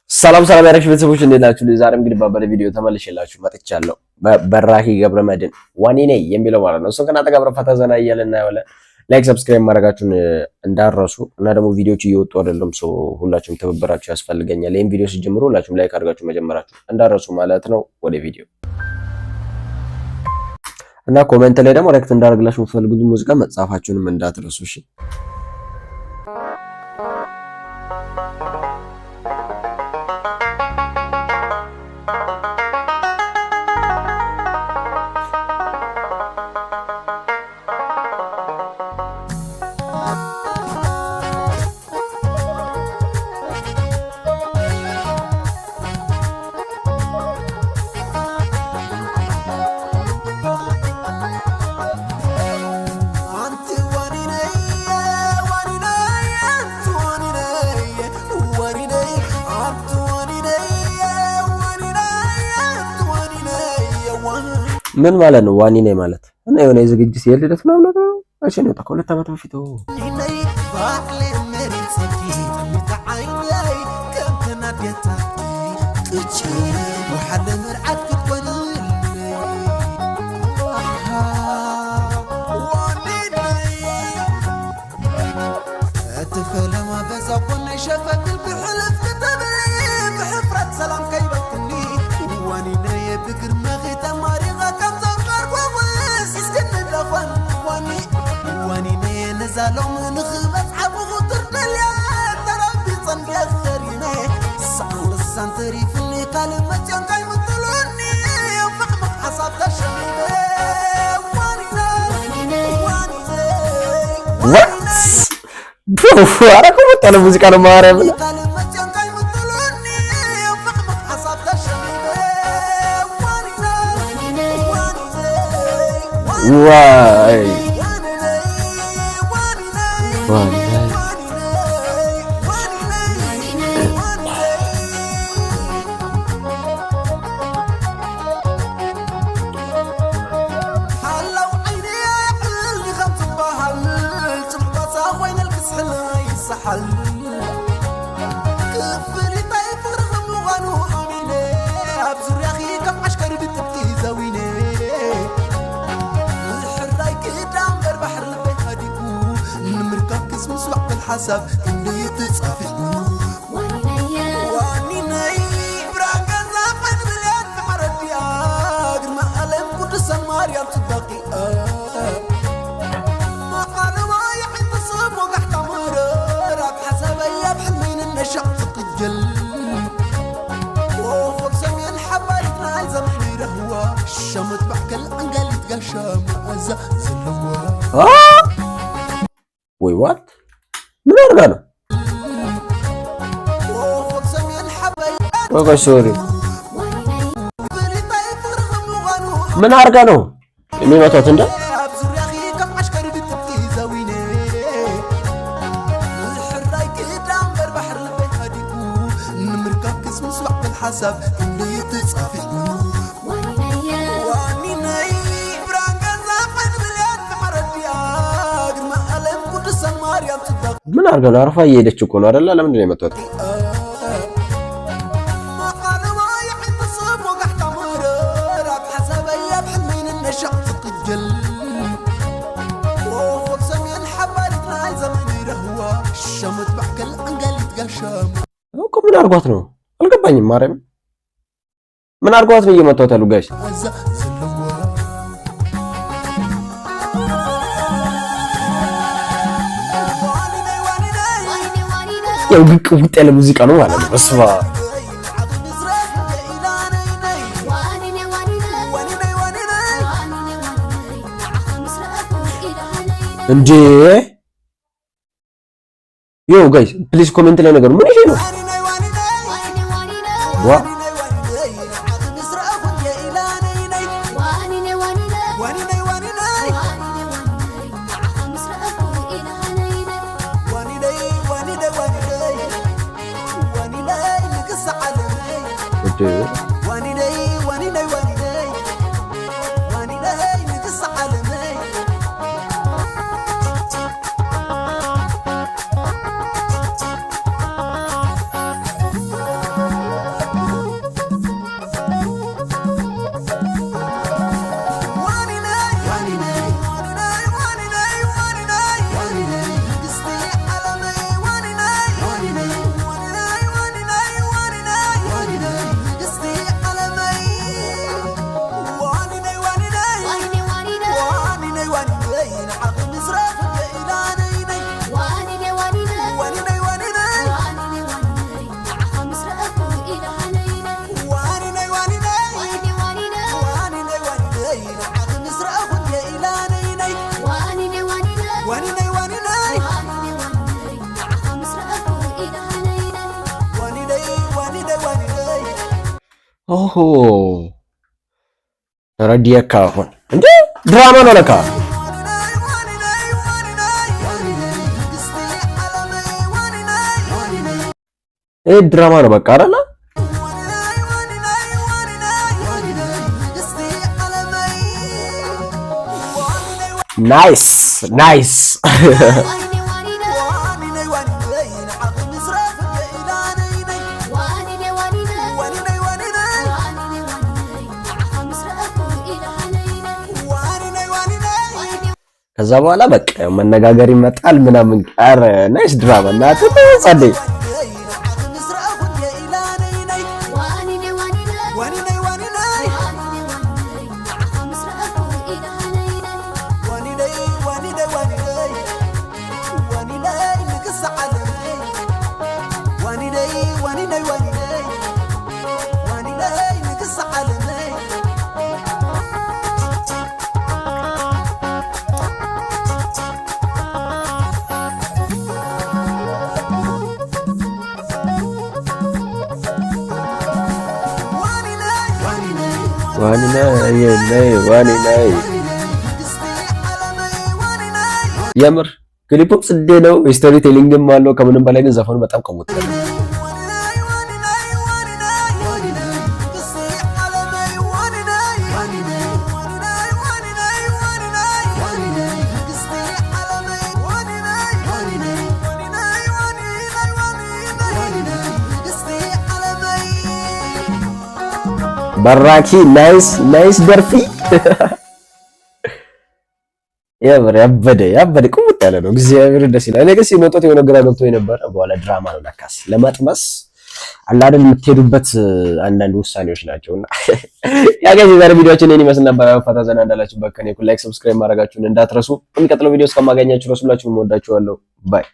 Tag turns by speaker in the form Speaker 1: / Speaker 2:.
Speaker 1: ሰላም ሰላም ያረክሽ ቤተሰቦች፣ እንዴት ናችሁ? ዛሬም እንግዲህ ባበደ ቪዲዮ ተመልሼላችሁ መጥቻለሁ። በራኪ ገብረመድህን ዋኒኔ የሚለው ማለት ነው። እሱን ከእናንተ ጋር ፈታ ዘና እያልን እናየዋለን። Like፣ subscribe ማድረጋችሁን እንዳትረሱ እና ደግሞ ቪዲዮዎች እየወጡ አይደለም። So ሁላችሁም ትብብራችሁ ያስፈልገኛል። ይህን ቪዲዮ ሲጀምሩ ሁላችሁም like አድርጋችሁ መጀመራችሁ እንዳትረሱ ማለት ነው። ወደ ቪዲዮ እና comment ላይ ደግሞ react እንዳደርግላችሁ የምትፈልጉት ሙዚቃ መጻፋችሁንም እንዳትረሱ እሺ።
Speaker 2: ኣንቲ ዋኒነይ ዋኒነይ ኣንቲ ዋኒነይ ዋኒነይ ኣንቲ ዋኒነይ ዋኒነይ ኣንቲ ዋኒነይ ዋኒ
Speaker 1: ምን ማለት ነው? ዋኒኔ ማለት እና የሆነ የዝግጅት የልደት ምናምን ነገር ነው። መቼ ነው የወጣው? ከ2 ዓመት በፊት።
Speaker 2: ዋኒነይ ባዕለ መሬት ፀጊ ጠሚተ ዓይነይ ከምተን ኣዴታትኪ ቅጭ ወሓለ መርዓት ክትኮንለይ ዋኒነይ እቲ ፈለማ በዛ ኮነይ ሸፈትል ብሕልፍ ክትብል ብሕፍረት ሰላም ከይበትኒ ዋኒነየ ብግርመኺ ተማሪኸ ከም ዘንቀርቆውስ እስክንደኾን ዋኒ ዋኒነየ ነዛሎም ንኽበፅሓ ብኹትር ደልያ ተረቢ ፀንዲያ ከሪነ ሰዓን ልሳን ተሪፍኒ ካልእ መፅዮም ካይምጥሉኒ ፍሕምቕ ሓሳብ ተሸሚመ ዋኒነይ ዋኒነይ
Speaker 1: What, bro? ኧረ ከወጣ ያለ ሙዚቃ ነው ማርያምን።
Speaker 2: ካልእ መፅዮም ካይምጥሉኒ ፍሕምቕ ሓሳብ ተሸሚመ ዋኒነይ ዋኒነይ
Speaker 1: ዋይ
Speaker 2: ዋኒነይ ዋኒነይ
Speaker 1: ዋኒኔ
Speaker 2: ዋኒነይ ዋኒነይ ሓላው ዓይኒ ዕልኒ ከም ዝበሃል ጭምቆሳ ኮይነልክስሕል ይሰሓል ክፍሊታይ ፍቅሪ ከም ምዃኑ ኣሚነ ኣብ ዙርያኺ ከም ዓሽከር ብጥብቂ ዘዊነ ምሕራይ ክዳን በር ባሕሪ ልበይ ሃዲኡ ንምርካብ ክስ ምስባዕ በልሓሳብ ክንደይ ተፃፊዑ ዋኒነይ ብርሃን ገዛ ዓይኒ ብልያን ማዕረዲኣ ግርማ ዓለም ቅዱሳን ማርያም ፅባቂኣ መቓልባ ይሕትስብ ወጋሕታ ምረር ኣብ ሓሳበይ ኣብ ሕልመይ ንነሻዕ ትቅጀል ኮኸብ ሰሜን ሓባሪት ናይ ዘመን ረህዋ ሸመት ባዕከል አንጋሊት ጋሻ መዓዛ ዘለዋ
Speaker 1: ወይ what? ምን አድርጋ ነው?
Speaker 2: ኮኸብ ሰሜን ሓባይ
Speaker 1: ቆይ ቆይ፣ sorry።
Speaker 2: ፍሊታይ ፍቅሪ ከም ምዃኑ
Speaker 1: ምን አድርጋ ነው የሚመቷት? እንደ
Speaker 2: ኣብ ዙርያኺ ከም ዓሽከር ብጥብቂ ዘዊነ ምሕራይ ክዳን በር ባሕሪ ልበይ ሃዲኡ ንምርካብ ክስ ምስባዕ በልሓሳብ ክንደይ ተፃፊዑ ዋኒነይ ብርሃን ገዛ ዓይኒ ብልያን ማዕረዲኣ ግርማ ዓለም ቅዱሳን ማርያም ፅባቂኣ
Speaker 1: ምን አድርጋ ነው? አርፋ እየሄደች እኮ ነው አይደለ? ለምንድን ነው የመቷት?
Speaker 2: መቓልባ ይሕትስብ ወጋሕታ ምረር ኣብ ሓሳበይ ኣብ ሕልመይ ንነሻዕ ትቅጀል ኮኸብ ሰሜን ሓባሪት ናይ ዘመን ረህዋ ሸመት ባዕከል አንጋሊት ጋሻ
Speaker 1: እኮ ምን አድርጓት ነው? አልገባኝም። ማርያም ምን አድርጓት ነው እየመቷት ያሉ guys?
Speaker 2: መዓዛ ዘለዋ ዋኒነይ ዋኒነይ
Speaker 1: ያው ግን ቅውጥ ያለ ሙዚቃ ነው ማለት ነው። በስመ አብ።
Speaker 2: ንዓኺ ምዝራፍ ኢላነይነይ ዋኒነይ ዋኒነይ
Speaker 1: እንዴ yo guys, please comment ላይ ነገር ምን ይሄ ነው?
Speaker 2: ዋኒነይ ዋኒነይ
Speaker 1: ዋ
Speaker 2: ዋኒነይ ዋኒነይ ንዓኺ ምዝራፍ ኢላነይነይ ዋኒነይ ዋኒነይ ዋኒነይ ዋኒነይ ዋኒነይ ዋኒነይ ንግስ ዓለመይ
Speaker 1: እንዴ
Speaker 2: ዋኒነይ ዋኒነይ ዋኒነይ ዋኒነይ ንግስ ዓለመይ
Speaker 1: ኦሆ፣ ተረዲየካ። አሁን እንዴ ድራማ ነው ለካ።
Speaker 2: ዋኒነይ ዋኒነይ ዋኒነይ ንግስቲ ዓለመይ ዋኒነይ
Speaker 1: ይሄ ድራማ ነው በቃ አይደለ?
Speaker 2: ዋኒነይ ዋኒነይ ዋኒነይ ንግስቲ ዓለመይ ዋኒነይ
Speaker 1: Nice, nice.
Speaker 2: ዋኒነይ ዋኒነይ ንዓኺ ምስረፍ ኢላነይነይ ዋኒነይ ዋኒነይ ዋኒነይ ዋኒነይ
Speaker 1: ከዛ በኋላ በቃ ያው መነጋገር ይመጣል ምናምን። ኧረ nice ድራማ እናት ጸደይ።
Speaker 2: ዋኒነይ ንዓኺ ምስረፍ ኢላነይነይ ዋኒነይ ዋኒነይ ዋኒነይ ዋኒነይ ዋኒነይ ዋኒነይ ንግስቲ ዓለመይ ዋኒነይ ዋኒነይ ዋኒነይ ዋኒነይ ንግስቲ ዓለመይ። ዋኒነይ
Speaker 1: ዋኒናይ ነይ ዋኒናይ።
Speaker 2: ንግስቲ ዓለመይ ዋኒነይ
Speaker 1: የምር ክሊፑም ጽዴ ነው፣ story telling ም አለው። ከምንም በላይ ግን ዘፈኑ በጣም ቀውጥ ነው።
Speaker 2: ዋኒነይ ዋኒነይ ዋኒነይ ንግስቲ ዓለመይ ዋኒነይ ዋኒነይ ዋኒነይ ዋኒነይ ንግስቲ ዓለመይ ዋኒነይ ዋኒነይ ዋኒነይ ዋኒነይ ንግስቲ ዓለመይ።
Speaker 1: በራኪ nice, nice ደርፊ። የምር ያበደ ያበደ ቁምጥ ያለ ነው። እግዚአብሔር ደስ ይላል። እኔ ግን ሲመጡት የሆነ ግራ ገብቶ የነበረ፣ በኋላ ድራማ ነው ለካስ። ለመጥበስ አላደል የምትሄዱበት አንዳንድ ውሳኔዎች ናቸውና yeah guys፣ የዛሬ ቪዲዮአችን ይህን ይመስል ነበር። ፈታ ዘና እንዳላችሁበት ከኔ like፣ subscribe ማድረጋችሁን እንዳትረሱ። በሚቀጥለው ቪዲዮ እስከማገኛችሁ ድረስ ሁላችሁንም እወዳችኋለሁ። Bye.